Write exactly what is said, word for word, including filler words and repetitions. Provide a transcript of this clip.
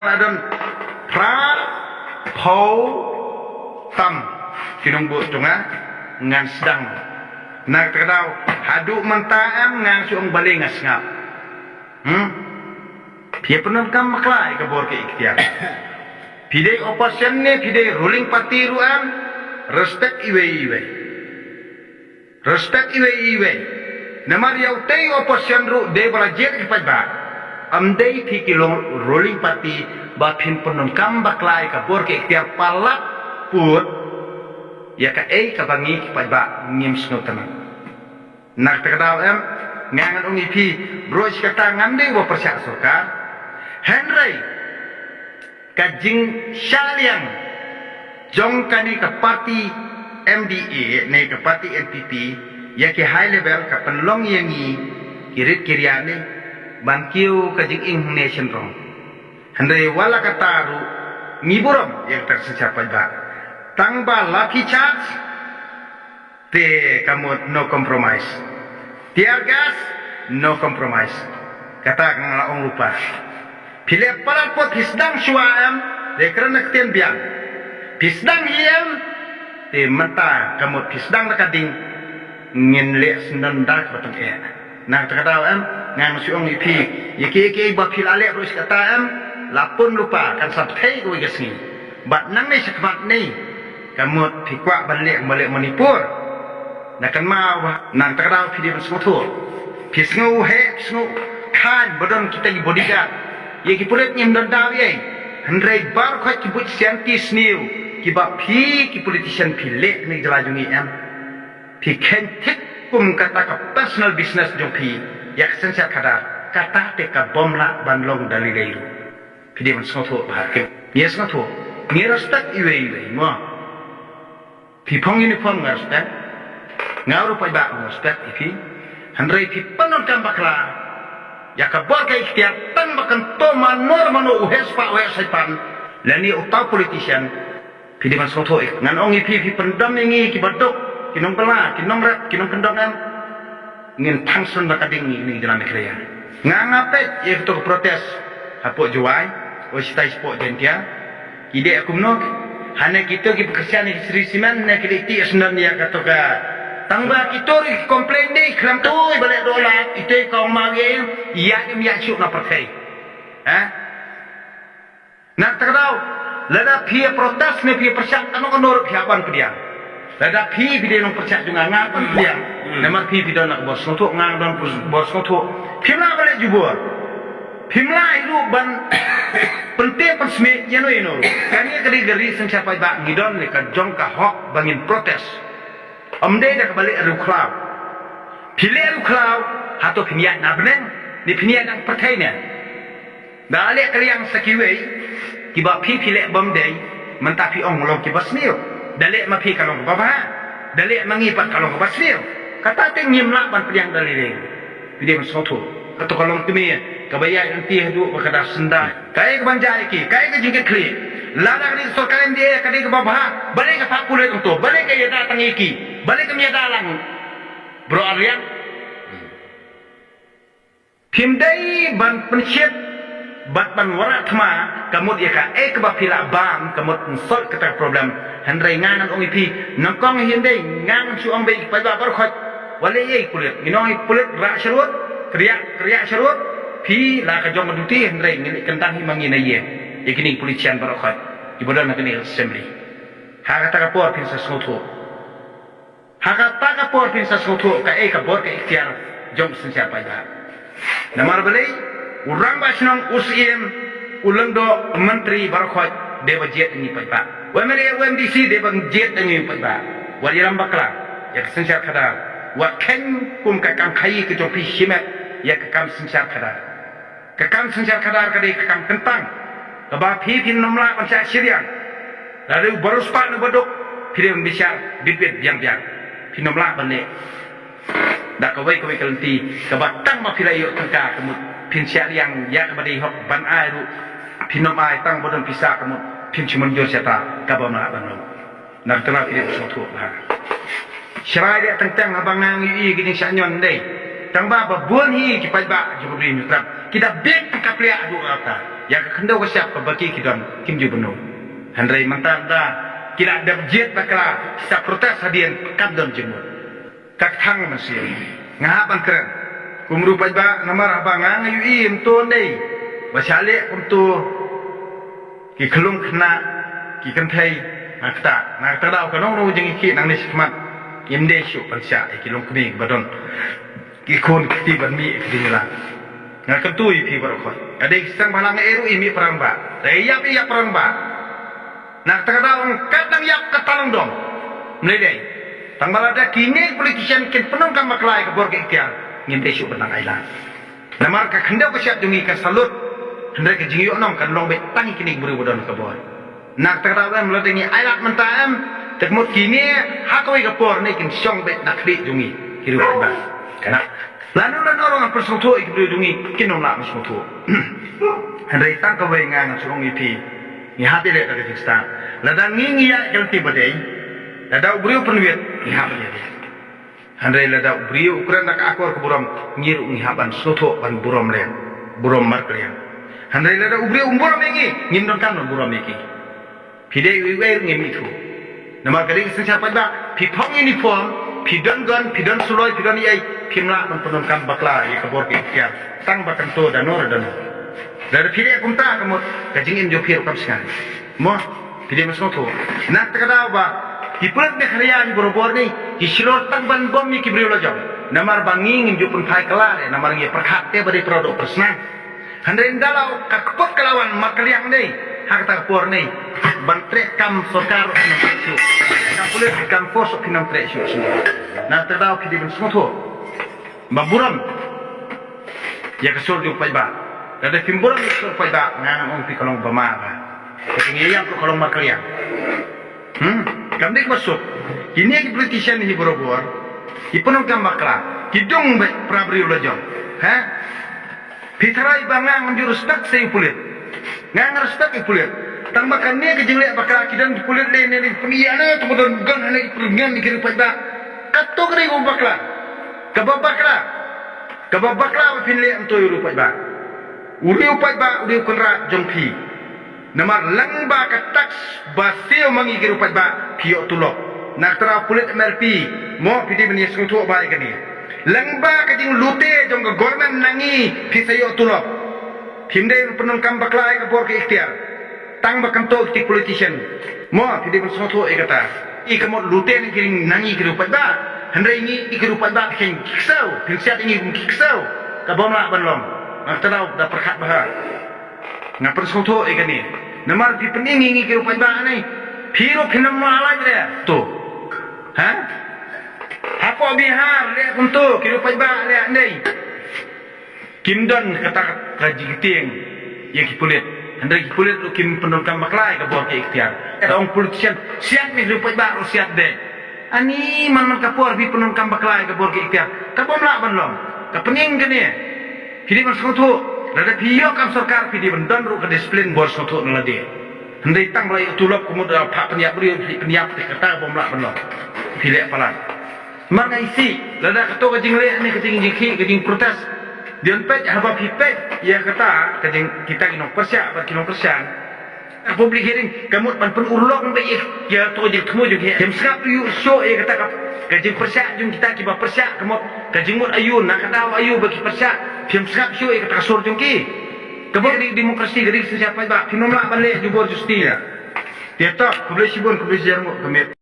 Adon phra phew tam ki nongbud jong nga ngan sdang. Na kata ka daw haduh mynta em nga shu ong balei nga sngap. Hmm? Phi pyndonkam bakla ïa ka bor ka iktiar. Phi dei opposition ne phi dei ruling party ruh em, respect iwei iwei. Respect iwei iwei. Namar ïa utei opposition ruh dei ba la jied ki paidbah. Ym dei phi ki long ruling party ba phin pyndonkam bakla ïa ka bor ka iktiar palat pud ïa kaei kaba ngi ki paidbah ngim sngewtynnat. Na kata ka daw em nga ngan ong ïa phi, baroh shi katta ngam dei ba pyrshah sorkar. Hynrei ka jingshah liang jong kane ka party M D A ne ka party N P P ïa ki high level ka pynlong ïa ngi ki rit ki riat ne ban kiew ka jingim ne shen rong. Hynrei wat la katta ruh ngi burom ïa ka synshar paidbah. Tang ba lathi charge te ka mut no compromise. Tear gas, no compromise. Kata ka nga la ong lypa. Phi leh palat pud phi sdang shuwa em, te kren na ktien biang. Phi sdang hi em, te mynta ka mut phi sdang da ka ding, ngin leh sngewdon da kaba tyngeh. Na kata ka daw em, nga shu ong ïa phi, ïa kiei kiei ba phi la leh ruh shi katta em, la pun lypa kan sa pynthei kawei ka sngi. Bad nangne shakhmat ne, ka mut phi kwah ban leh kumba leh Manipur. Na kynmaw ba na kata ka daw phi dei ban sngewthuh. Phi sngew heh, phi sngew khlaiñ ba don kita ki bodyguard. Ïa ki pulit ngim don daw ei. Hynrei baroh khoit ki buit shanti sniew kiba phi ki politician phi leh kane ka jylla jong ngi em. Phi kheiñ thik kum kata ka personal business jong phi ïa ka synshar khadar. Kata te ka bym lah ban long da lei lei ruh. Phi dei ban sngewthuh bha. Ngi sngewthuh. Ngi respect iwei iwei mo. Phi phong uniform nga respect. Nga ruh paidbah nga respect ïa phi. Hynrei phi pyndonkam bakla ïa ka bor ka iktiar tang ba kan to mano mano u heh spah u heh saipan lane uta u politician. Phi dei ban sngewthuh ïa ngan ong ïa phi, phi pyndem ïa ngi kiba duk, ki nongbylla, ki nongrep, ki nongkyndong em. Ngin thang shen ba ka ding ngi, ngi jlan ïa ka. Nga nga peit ïa kato ka protest hapoh Jowai, o shitai shapoh Jaintia. Ki dei kumno? Hane kito ki pynkyrshan ïa ki sri simen ne ki leh ti sendon ïa kato ka. Tang ba kito ri ki complain dei khlem tu ba leh dola ito ka ong ma ïa ïa ïa shu na pyrthei. Ha? Na kata ka daw, lada phi ïa protest ne phi ïa pyrshah kano kano ruh phi hap ban pdiang. Lada phi phi dei nongpyrshah jong nga nga ban pdiang. Hmm. Namar phi phi don na ka bor sngewthuh nga don bor sngewthuh. Phim lah ban leh jubor. Phim lah hi ruh ban pyntip pynsmit ïano ïano ruh. Kane ka dei ka ri synshar paidbah ngi don ne ka jong ka hok ba ngin protest. Ym dei da kaba leh riewkhlaw. Phi leh riewkhlaw hato phin ïaid na bneng ne phin ïaid na ka pyrthei ne. Da leh ka liang sa kiwei kiba phi phi leh bym dei, mynta phi ong long kiba sniew. Da leh ma phi ka long kaba bha. Da leh ma ngi pat ka long kaba sniew. Kata te ngim lah ban pdiang da lei lei. Phi dei ban sngewthuh. Kato ka long kmie kaba ïaid lynti haduh ba ka da synda. Kaei ka ban jia ïa ki, kaei ka jingkitkhlieh. Lada ka dei ka sorkar M D A ka dei kaba bha, balei ka phah pulit hangto, balei ka ïada tang ïa ki, balei kam ïada lang. Bro Arliang. Phim dei ban pynshit bad ban wanrah thma ka mut ïa kaei kaba phi lah bam ka mut yn solve kata ka problem. Hynrei nga ngan ong ïa phi nyngkong hi, hynrei nga ngan shu ong ba ïa ki paidbah baroh khoit wat leh ei pulit. Ngin ong ïa pulit rah sharud, kyrïah kyrïah sharud. Phi la ka jong ka duty hynrei ngin leh kyntang hi ma ngi na ïing ïa kine ki politician baroh khoit kiba don ha kane ka assembly. Ha kata ka por phin sa sngewthuh. Ha kata ka por phin sa sngewthuh kaei ka bor ka iktiar jong u synshar paidbah. Namar balei u rangbah shnong, u Syiem, u Lyngdoh, u Myntri baroh khoit dei ba jied ïa ngi paidbah. U M L A, u M D C dei ba jied ïa ngi paidbah. Wat ïalam bakla ïa ka synshar khadar. Wat kheiñ kum ka kam khaïi ka jong phi shimet ïa ka kam synshar khadar. Ka kam synshar khadar ka dei ka kam kyntang kaba phi phin ym lah ban shah shiliang. Lada u ba riewspah ne u ba duk phi dei ban bishar bit bit biang biang. Phin ym lah ban leh da kawei kawei ka lynti kaba tang ba phi la ïoh tyngka ka mut phin shah liang ïa kaba dei hok ban ai ruh phin ym ai, tang ba don pisa ka mut phin shu mynjur shata, kaba ym lah ban long. Na kata ka daw phi dei ban sngewthuh bha. Shrai dei teng teng haba nga ngi ïohi ki jingshah ñion dei. Tang ba ba bun hi ki paidbah jong ka Ri Hynñiewtrep ki da bieit ka pliah haduh katta. Ïa ka khyndew ka shyiap kaba ki ki don kim ju bynno. Hynrei mynta da ki la dep jied bakla sa protest hadien kam don jingmut. Ka kthang mynsiem. Nga hap ban kren. Kum ruh paidbah namar haba nga nga ïohi kumto nei ba sha leh kumto ki khlung khynnah ki kynthei nga kata nga kata daw ka nong nong jingïakhih nangne shakhmat. Ngim dei shuh ban shah ïa ki longkmie ba don ki khun kti ban mih ïa ki jingïalang. Nga kyntu ïa phi baroh khoit. Ka dei ki seng bhalang eh ruh ïa mih parang ba. Dei ïap ïa parang ba. Na kata ka daw ong kat dang ïap kata long dom. Mlei dei. Tang ba lada kine politician kin pyndonkam bakla ïa ka bor ka ikhtiar ngim dei shuh ban dang ailad. Namar ka khyndew ka shyiap jong ngi kan sa lut. Hynrei ka jingïohnong kan long beit tang ïa kine ki briew ba don ka bor. Na kata ka daw em lada ngi ailad mynta em te ka mut kine ha kawei ka por ne kin shong beit na khlieh jong ngi ki riew ba. Kana Lano lano ruh ngan pynsngewthuh ïa ki briew jong ngi kin ym lah ban sngewthuh. Hynrei tang kawei nga ngan shu ong ïa phi. Ngi hap ïaleh da ka jingstad. Lada ngi ngi ïaid ka lynti ba dei, lada u briew pynwit ngi hap ban ïaleh. Hynrei lada u briew u kren da ka akor ka burom ngi ruh ngi hap ban sngewthuh ban burom lem. Burom markylliang. Hynrei lada u briew um burom ïa ngi ngim donkam ban burom ïa ki. Phi dei uwei uwei ruh ngim ithuh. Namar ka dei ka synshar paidbah, phi phong uniform, phi don gun, phi don suloi, phi don ei ei, phim lah ban pyndonkam bakla ïa ka bor ka ikhtiar. Tang ba kan to da no re da no. Lada phi leh kumta ka mut ka jingim jong phi ruh kam sngewbha. Mo, phi dei ban sngewthuh. Na kata ka daw ba ki pulit Meghalaya hi barabor ni ki shlur tang ban bom ïa ki briew la jong. Namar ba ngi ngim ju pynphai kylla re, namar ngi pyrkhat te ba dei para doh para snam. Hynrei ynda la ka kput ka la wan markylliang dei ha kata ka por nei ban treh kam sorkar ruh phin ym treh shuh. Ka pulit kam force ruh phin ym treh shuh shuh. Na kata daw phi dei ban sngewthuh ba burom ïa ka sur jong paidbah. Lada phim burom ïa ka sur paidbah nga ngan ong phi ka long ba ma ba. Ka jingïaid ruh ka long markylliang. Hmm, kam dei ba suk. Kine ki politician hi barabor ki pyndonkam bakla ki dung beit para briew la jong. Ha? Phi tharai ba nga ngam ju respect sa ïa u pulit. Nga nga respect ïa u pulit. Tang ba kane ka jingleh bakla ki don ki pulit lei ne lei pynïaid ne tu don gun ne pynïaid ne ki riew paidbah. Kato ka dei u bakla. Kaba bakla. Kaba bakla ba phin leh ym to ïa u riew paidbah. U riew paidbah u riew kynrad jong phi. Namar lyngba ka tax ba siew ma ngi ki riew paidbah phi ïoh tulop. Na ka tnat pulit M R P mo phi dei ban ïa sngewthuh ba ïa kane. Lyngba ka jinglute jong ka government na ngi phi sa ïoh tulop. Phim dei ban pyndonkam bakla ïa ka bor ka ikhtiar. Tang ba kan to ki politician. Mo phi dei ban sngewthuh ïa kata. I ka mut lute na ngi ki riew paidbah. Hynrei ngi ki riew paidbah phi khein ki ksew. Phin siat ïa ngi kum ki ksew. Ka bym lah ban long. Na ka tnat da pyrkhat bha. Nga pynsngewthuh ïa kane. Namar phi pyni ngi ngi ki riew paidbah ne. Phi ruh phin ym lah lait re. To. Ha? Hapoh Bihar leh kumto ki riew paidbah leh ne. Kim don kata ka jingtieng ïa ki pulit. Hynrei ki pulit ruh kim pyndonkam bakla ïa ka bor ka ikhtiar. Ong politician siat ne ki riew paidbah ruh siat de. Ani man man ka por phi pyndonkam bakla ïa ka bor ka ikhtiar. Ka bym lah ban long. Ka pynïeng kane. Phi dei ban sngewthuh lada phi ïoh kam sorkar phi dei ban don ruh ka disiplin bor sngewthuh na lade. Hynrei tang ba la ïoh tulop ka mut da phah pynïap briew phi pynïap te kata ka bym lah ban long. Phi leh palat. Mar nga isih lada kato ka jingleh ne ka jing jingkhih ka jingprotest. Dei ban peit haba phi peit ïa kata ka jing kita ki nongpyrshah bad ki nongkyrshan. Public hearing ka mut ban pynurlong beit ïa kato ka jingthmu jong ki. Phim sngap ïa shuh ïa kata ka jingpyrshah jong kita kiba pyrshah ka mut ka jingmut aïu na ka daw aïu ba ki pyrshah. Phim sngap shuh ïa kata ka sur jong ki. Ka bor ka dei demokrasi ka dei synshar paidbah phim ym lah ban leh jubor justi ïa. Te to khublei shibun khublei shihajar nguh ka miet.